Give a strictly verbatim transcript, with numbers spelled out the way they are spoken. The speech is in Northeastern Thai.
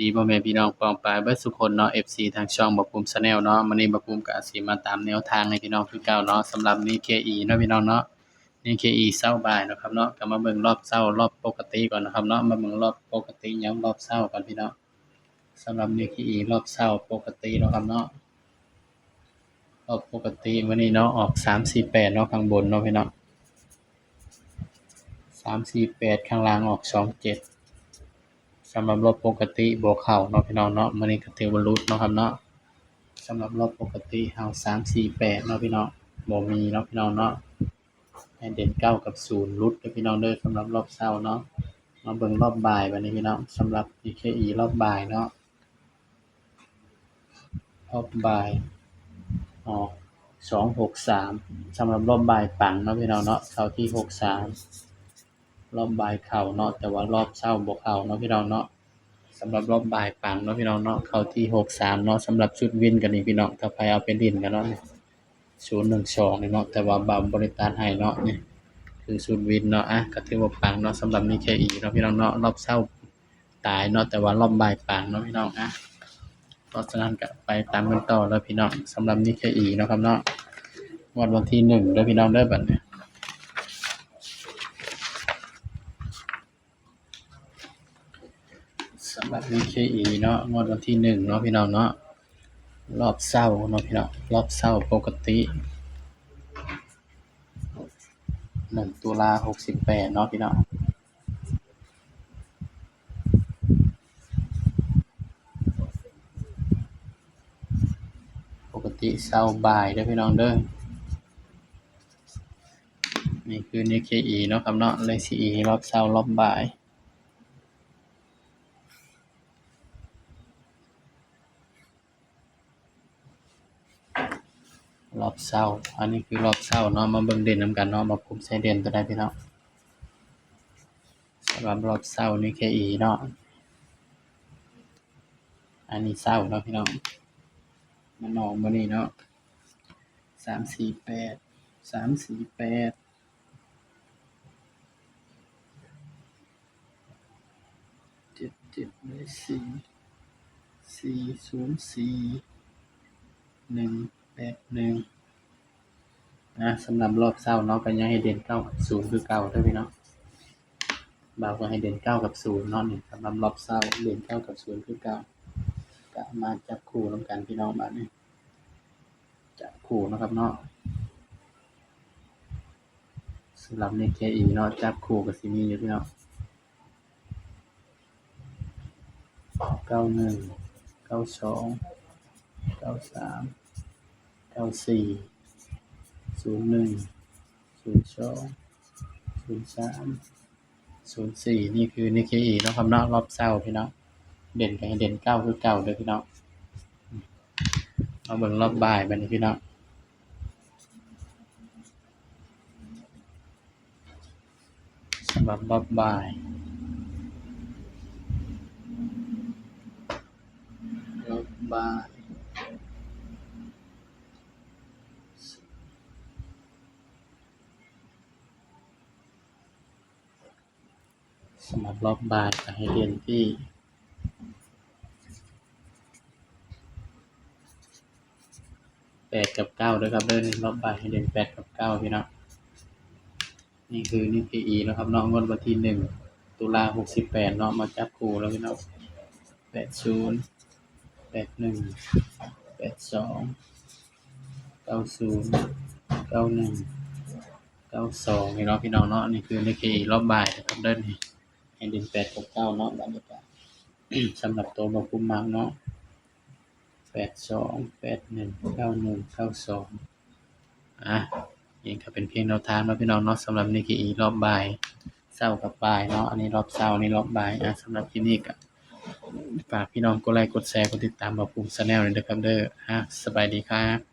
ดีพ่อแม่พี่น้องป้องปายเบิดสุคนเนาะ เอฟซี ทางช่องบ่าวภูมิ Channel เนาะ มื้อนี้บ่าวภูมิก็สิมาตามแนวทางให้พี่น้องคือเก่าเนาะ สำหรับ Nikkei เนาะพี่น้องเนาะ Nikkei เช้าบ่ายเนาะครับเนาะ ก็มาเบิ่งรอบเช้ารอบปกติก่อนนะครับเนาะ มาเบิ่งรอบปกติย้ำรอบเช้าก่อนพี่น้อง สำหรับ Nikkei รอบเช้าปกติเนาะครับเนาะ รอบปกติมื้อนี้เนาะ ออก สามสี่แปด เนาะ ข้างบนเนาะพี่น้อง สามสี่แปด ข้างล่างออก สองเจ็ด สำหรับรอบปกติบ่เข้าเนาะพี่น้องเนาะ มื้อนี้ก็ถือว่าหลุดเนาะครับเนาะ สำหรับรอบปกติเฮา สามสี่แปด เนาะพี่น้อง บ่มีเนาะพี่น้องเนาะ ให้เด่น เก้า กับ ศูนย์ หลุดเด้อพี่น้องเด้อ สำหรับรอบเช้าเนาะ มาเบิ่งรอบบ่ายบัดนี้พี่น้อง สำหรับ Nikkei รอบบ่ายเนาะ รอบบ่ายออก สองหกสาม สำหรับรอบบ่ายปังเนาะพี่น้องเนาะ เข้าที่ หกสาม รอบบ่ายเข้าเนาะ แต่ว่ารอบเช้าบ่เข้าเนาะพี่น้องเนาะ สำหรับรอบบ่ายปังเนาะพี่น้องเนาะ เข้าที่ หกสาม เนาะ สำหรับชุดวินกันนี่พี่น้อง ถ้าใครเอาไปเล่นกันเนาะ ศูนย์หนึ่งสอง นี่เนาะ แต่ว่าบ่าวบ่ได้ตัดให้เนาะ นี่คือชุดวินเนาะ อ่ะ ก็ถือว่าปังเนาะ สำหรับ Nikkei เนาะพี่น้องเนาะ รอบเช้าตายเนาะ แต่ว่ารอบบ่ายปังเนาะพี่น้อง อ่ะ เพราะฉะนั้นก็ไปตามกันต่อแล้วพี่น้อง สำหรับ Nikkei เนาะครับเนาะ งวดวันที่หนึ่งเด้อพี่น้องเด้อ บัดนี้ สำหรับ Nikkei เนาะ งวดวันที่หนึ่งเนาะพี่น้องเนาะ รอบเช้าเนาะพี่น้อง รอบเช้าปกติ หนึ่ง ตุลา หกสิบแปด เนาะพี่น้อง ปกติเช้าบ่ายเด้อพี่น้องเด้อ นี่คือ Nikkei เนาะครับเนาะ เลข สี่ รอบเช้ารอบบ่าย รอบเช้า อันนี้คือรอบเช้าเนาะ มาเบิ่งเด่นนำกันเนาะ บ่าวภูมิใส่เด่นตัวใดพี่น้อง สำหรับรอบเช้า Nikkei เนาะ อันนี้เช้าเนาะพี่น้อง มันออกมื้อนี้เนาะ สามสี่แปด สามสี่แปด เจ็ดเจ็ด ได้สี่ สี่ศูนย์สี่ หนึ่งแปดหนึ่ง นะ สำหรับรอบเช้าเนาะ ก็ยังให้เด่น เก้า กับ ศูนย์ คือเก่าเด้อพี่น้อง บ่าวก็ให้เด่น เก้า กับ ศูนย์ เนาะ นี่ สำหรับรอบเช้า เด่น เก้า กับ ศูนย์ คือเก่า ก็มาจับคู่นำกันพี่น้อง บัดนี้ จับคู่เนาะครับเนาะ สำหรับ Nikkei เนาะ จับคู่ก็สิมีอยู่พี่น้อง เก้าหนึ่ง เก้าสอง เก้าสาม เก้าสี่ ศูนย์หนึ่ง ศูนย์สอง ศูนย์สาม ศูนย์สี่ นี่คือ Nikkei เนาะครับเนาะ รอบเช้าพี่น้อง เด่นก็ให้เด่น เก้า คือเก่าเด้อพี่น้อง เอาเบิ่งรอบบ่ายบัดนี้พี่น้อง สำหรับรอบบ่าย รอบบ่าย สำหรับรอบบ่ายก็ให้เด่นที่ แปด กับ เก้า เด้อครับเด้อ นี่รอบบ่ายให้เด่น แปด กับ เก้า พี่น้อง นี่คือ Nikkei เนาะครับเนาะ งวดวันที่หนึ่ง ตุลา หกสิบแปด เนาะ มาจับคู่แล้วพี่น้อง แปดศูนย์ แปดหนึ่ง แปดสอง เก้าศูนย์ เก้าหนึ่ง เก้าสอง นี่เนาะพี่น้องเนาะ นี่คือ Nikkei รอบบ่ายนะครับเด้อ นี่ให้เด่น แปด กับ เก้า เนาะ บัดนี้ก็ สำหรับตัวบ่าวภูมิมักเนาะ แปดสอง แปดหนึ่ง เก้าหนึ่ง เก้าสอง อ่ะ นี่ก็เป็นเพียงแนวทางเนาะพี่น้องเนาะ สำหรับ Nikkei รอบบ่าย เช้ากับบ่ายเนาะ อันนี้รอบเช้า อันนี้รอบบ่าย อ่ะ สำหรับคลิปนี้ก็ฝากพี่น้องกดไลค์ กดแชร์ กดติดตามบ่าวภูมิ Channel ด้วยนะครับเด้อ อ่ะ สบายดีครับ